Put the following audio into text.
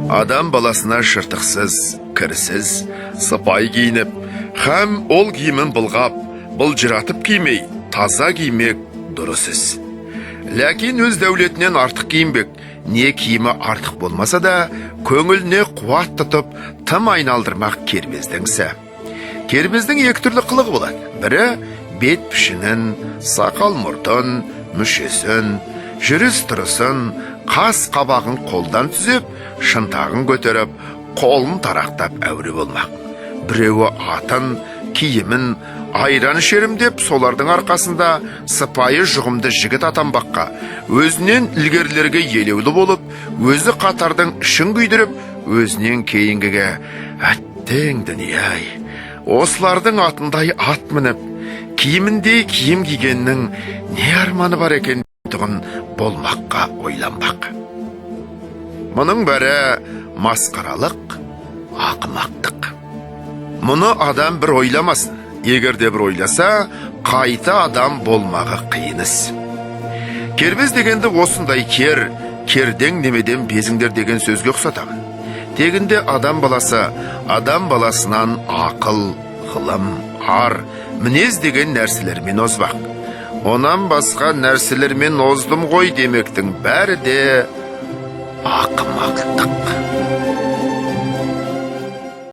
Адам баласына жыртықсыз, кірсіз, сыпайы киініп, һәм ол киімін былғап, былжыратып кимей, таза кимек дұрыс іс. Ләкин өз дәулетінен артық киінбек, не киімі артық болмаса да, көңіліне қуат тұтып, тым айналдырмақ кербездің ісі. Кербездің екі түрлі қылығы болады. Бірі бет пішінін, сақал мұртын, мүшесін, жүріс тұрысын, қас қабағын қолдан түзеп, шынтағын көтеріп, қолын тарақтап әуре болмақ. Біреуі атын, киімін, айран ішерім деп, солардың арқасында сыпайы жұғымды жігіт атанбаққа, өзінен ілгерілерге елеулі болып, өзі қатардың ішін күйдіріп, өзінен кейінгіге әттең дүние-ай, осылардың атындай ат мініп, киіміндей киім кигеннің не арманы бар екен тұғын болмаққа ойланбақ. Мұның бәрі масқаралық, ақымақтық. Мұны адам бір ойламасын. Егер де бір ойласа, қайта адам болмағы қиын іс. Кербез дегенді осындай кер, кердең немеден безіңдер деген сөзге ұқсатамын. Тегінде адам баласы, адам баласынан ақыл, ғылым, ар, мінез деген нәрселермен озбақ. Онан басқа нәрселермен оздым ғой демектің бәрі де ақымақтық.